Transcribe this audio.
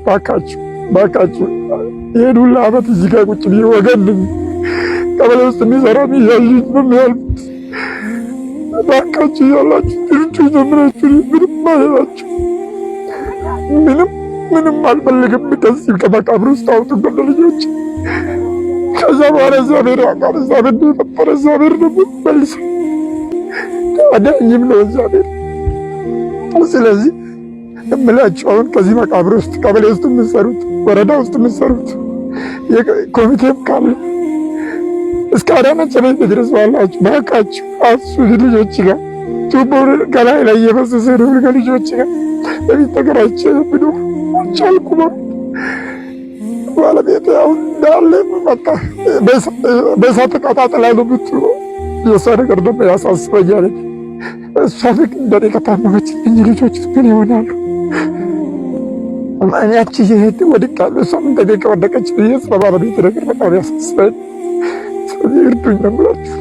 ባካችሁ ባካችሁ፣ ይሄን ሁሉ ዓመት እዚህ ጋር ቁጭ ብዬ ወገን ቀበሌ ውስጥ የሚሰራ የሚያዩት በሚያልፉት ባካችሁ ያላችሁ እርዱኝ ነው የምላችሁ። ምንም አልላችሁ፣ ምንም ምንም አልፈልግም። ከዚህ ከመቃብር ውስጥ አውጡ ልጆች። ከዛ በኋላ እግዚአብሔር ያውቃል። እግዚአብሔር ነው የፈጠረ፣ እግዚአብሔር ደግሞ መልሶ አዳኝም ነው እግዚአብሔር። ስለዚህ እምላችሁ አሁን ከዚህ መቃብር ውስጥ ቀበሌ ውስጥ የምትሰሩት፣ ወረዳ ውስጥ የምትሰሩት፣ ኮሚቴም ካለ እስከ አዳነች አቤቤ ድረስ ባላችሁ ባካችሁ አሱ ልጆች ጋር ቱቦ ከላይ ላይ እየፈሰሰ ነው። ከልጆች ጋር በቤት ተከራይቼ ብሎ አልቻልኩም። ባለቤቴ አሁን እንዳለ በቃ በእሳት ተቀጣጥላ ነው የምትውለው። የእሷ ነገር ደግሞ ያሳስበኛል። እሷ ልክ እንደኔ ከታመመች እኚህ ልጆች ምን ይሆናሉ? እኔ ያቺ ወድቃለሁ፣ እሷም እንደኔ ከወደቀች ብዬ ስለ ባለቤቴ ነገር በጣም ያሳስበኛል። ስለዚህ እርዱኝ ነው የምላችሁ።